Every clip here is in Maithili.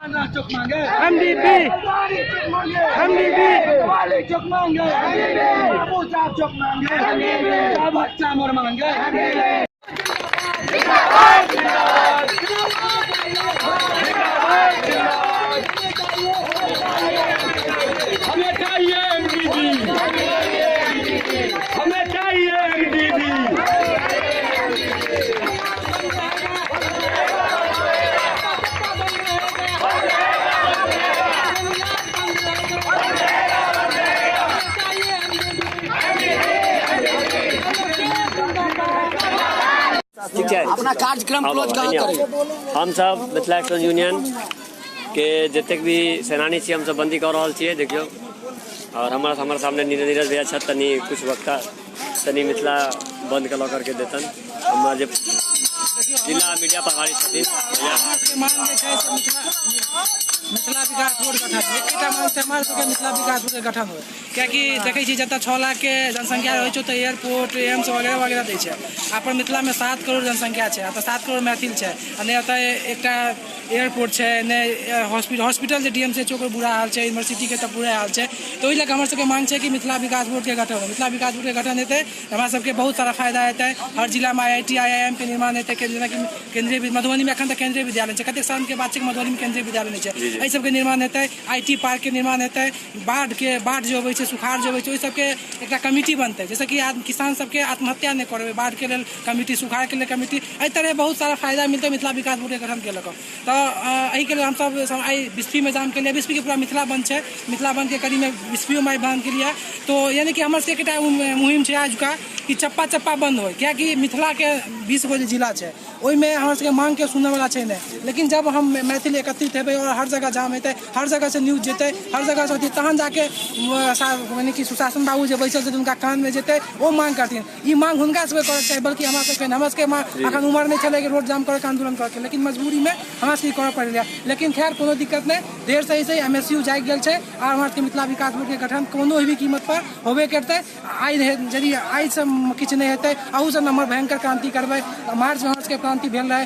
एमडीपी एमडीपी हमें चाहिए एमडीबी, हमें चाहिए एमडीबी। ठीक छै। अपना कार्यक्रम क्लोज कहाँ करें? हम सब मिथिला स्टूडेंट यूनियन के जतेक भी सेनानी छी, हमसब बंदी कऽ रहल छियै। देखियौ, और हमर हमर सामने नीरज भैया छथि, तनी कुछ वक्ता तनी मिथिला बंद के लऽ करके देतन। हमर जे जिला मीडिया प्रभारी छथिन भैया। हमरा सबके मांग जे छै से मिथिला मिथिला विकास बोर्ड गठन, एकेटा मांग छै हमरा सबके, मिथिला विकास बोर्ड के गठन होइ। कियाकि देखै छी, जतऽ 6 लाख के जनसंख्या रहै छै, ओतऽ एयरपोर्ट, एम्स वगैरह वगैरह दै छै। अपन मिथिलामे 7 करोड़ जनसंख्या छै, एतऽ 7 करोड़ मैथिल छै आ नहि एतऽ एकटा एयरपोर्ट छै, नहि हॉस्पिटल। हॉस्पिटल जे डीएमसी छै, ओकर बुरा हाल छै। यूनिवर्सिटीके तऽ बुरा हाल छै। तऽ ओहि लए कऽ हमर सबके मांग छै कि मिथिला विकास बोर्डके गठन हो। मिथिला विकास बोर्डके गठन हेतै तऽ हमरा सबके बहुत सारा फायदा हेतै। हर जिलामे आईआईटी, आईआईएम के निर्माण हेतै। जेनाकि केंद्रीय मधुबनीमे एखन तक केंद्रीय विद्यालय छै। कतेक शर्मके बात छै कि मधुबनीमे केंद्रीय विद्यालय नहि छै। एहि सबके निर्माण हेतै, IT park के निर्माण हेतै। बाढ़ जे अबै छै, सुखाड़ जे अबै छै, ओहि सबके एकटा कमिटी बनतै, जाहिसँ कि किसान सबके आत्महत्या नहि करबै। बाढ़के लेल कमिटी, सुखाड़के लेल कमिटी, एहि तरह बहुत सारा फायदा मिलतै मिथिला विकास बोर्डके गठन के लऽ कऽ। तऽ एहिके लेल हमसब सब आइ बिस्फीमे जाम केलियै। बिस्फीके पूरा मिथिला बंद छै। मिथिला बंदके कड़ीमे बिस्फियोमे आइ बंद केलियै। तो यानी कि हमर सबके एकटा मुहिम छै आजुका कि चप्पा चप्पा बंद होइ, कियाकि मिथिलाके 20 गो जे जिला छै, ओहिमे हमर सबके मांगके सुनयवला छै नहि। लेकिन जब हम मैथिल एकत्रित हेबै आओर हर जगह जाम हेतै, हर जगहसँ न्यूज जेतै, हर जगहसँ अथी, तहन जाके यानी कि सुशासन बाबू जे बैसल छथिन, हुनका कानमे जेतै, ओ मांग करथिन। ई मांग हुनका सबके करऽके चाही, बल्कि हमरा सबके नहि। हमरा सबके अखन उमर नहि छलै कि रोड जाम करऽके, आन्दोलन करऽके, लेकिन मजबूरीमे हमरा सबके ई करऽ पड़लै। लेकिन खैर, कोनो दिक्कत नहि। देर सही सही एमएसयू जागि गेल छै आर हमरा सबके मिथिला विकास बोर्डके गठन कोनो भी कीमत पर होबे करतै। आइ यदि आइसँ किछु नहि हेतै, अहूसँ नम्हर भयंकर क्रांति करबै। मार्चमे हमरा सबके क्रांति भेल रहै,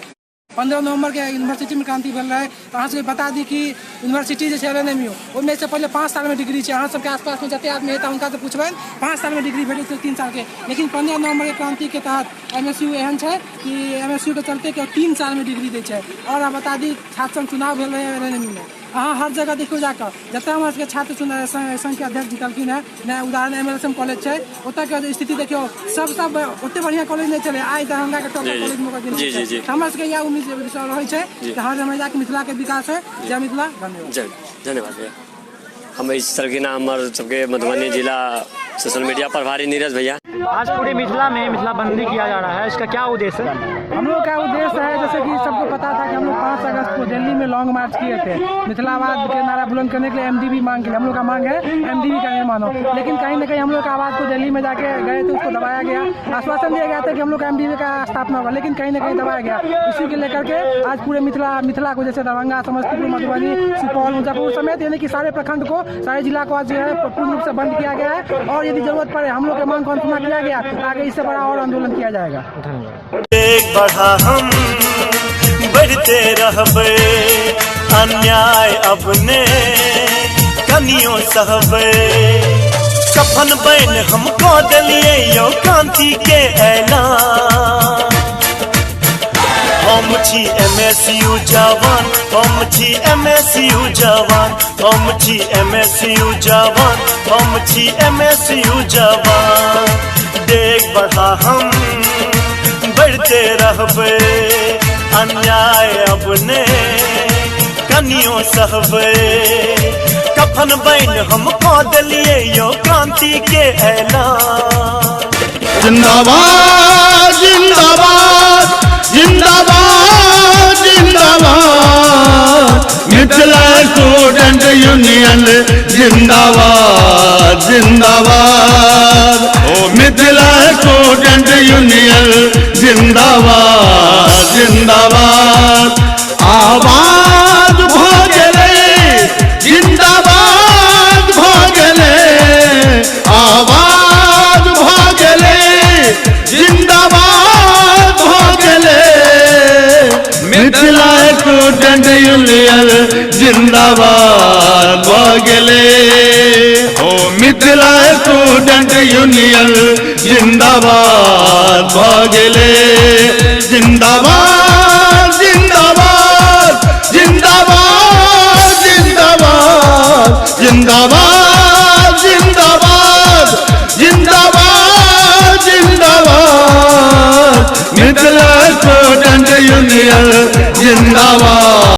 15 नवम्बरके यूनिवर्सिटीमे क्रांति भेल रहै। तऽ अहाँ सबके बता दी कि यूनिवर्सिटी जे छै एलएनएमयू, ओहिमे से पहिले 5 सालमे डिग्री छै। अहाँ सबके आसपासमे जते आदमी हेतै, हुनकासँ पुछबनि, 5 सालमे डिग्री भेटै छै 3 सालके। लेकिन 15 नवम्बरके क्रांतिके तहत एमएसयू एहन छै कि एमएसयू के चलते कि 3 सालमे डिग्री दै छै। आओर अहाँ बता दी, छात्र संघ चुनाव भेल रहै एलएनएमयू मे। अहाँ हर जगह देखियौ जाकऽ, जतऽ हमरा सबके छात्र संघ के अध्यक्ष जीतलखिन हेँ। नया उदाहरण एमएलएसएम कॉलेज छै, ओतऽ के स्थिति देखियौ। सब सब ओते बढ़िआँ कॉलेज नहि छलै, आइ दरभंगा के टॉप कॉलेज मे ओकर गिनती जी, जी, छै। हमरा सबके इएह उम्मीद रहै छै कि हर जगह जाके मिथिला के विकास है। जय मिथिला, धन्यवाद। जय, धन्यवाद भैया। हम इस छलखिन हमर सबके मधुबनी जिला सोशल मीडिया प्रभारी नीरज भैया। आज पूरे मिथिला में मिथिला बंदी किया जा रहा है, इसका क्या उद्देश्य है? हम लोग का उद्देश्य है, जैसे कि सबको पता था कि हम लोग 5 अगस्त को दिल्ली में लॉन्ग मार्च किए थे मिथिलावाद के नारा बुलंद करने के लिए, एमडीबी मांग के लिए। हम लोग का मांग है एमडीबी का निर्माण हो, लेकिन कहीं ना कहीं हम लोग का आवाज़ को दिल्ली में जाके गए थे, उसको दबाया गया। आश्वासन दिया गया था कि हम लोग का एमडीबी का स्थापना होगा, लेकिन कहीं ना कहीं दबाया गया। इसी के लेकर के आज पूरे मिथिला मिथिला को, जैसे दरभंगा, समस्तीपुर, मधुबनी, सुपौल, मुजफ्फरपुर समेत यानी कि सारे प्रखंड को, सारे जिला को आज जो है पूर्ण रूप से बंद किया गया है। और यदि जरूरत पड़े, हम लोग के मांग को अनसुना किया गया, तो आगे इससे बड़ा और आंदोलन किया जाएगा। धन्यवाद। एक बढ़ा हम बढ़ते रहबै, अन्याय अपने कनियो सहबै। कफन बैन हम कऽ देलियै यौ क्रांति के ऐलान। हम छी एमएसयू जवान, हम छी एमएसयू जवान, हम छी एमएसयू जवान, हम छी एमएसयू जवान। डेग बढ़ा हम बढ़ते रहबै, अन्याय अपने कनियो सहबै। कफन बैन हम कऽ देलियै यौ क्रांति के ऐलान। जिंदाबाद, जिंदाबाद, जिंदाबाद, जिंदाबाद। मिथिला स्टूडेंट यूनियन जिंदाबाद, जिंदाबाद। मिथिला स्टूडेंट यूनियन जिंदाबाद, जिंदाबाद। आवाज भऽ गेलै, जिंदाबाद भऽ गेलै। आवाज भऽ गेलै, जिंदाबाद भऽ गेलै। Mithila student union. जिंदाबाद भऽ गेलै। ओ मिथिला स्टूडेंट यूनियन जिंदाबाद भऽ गेलै। जिंदाबाद जिंदाबाद जिंदाबाद जिंदाबाद जिंदाबाद जिंदाबाद जिंदाबाद जिंदाबाद मिथिला स्टूडेंट यूनियन जिंदाबाद।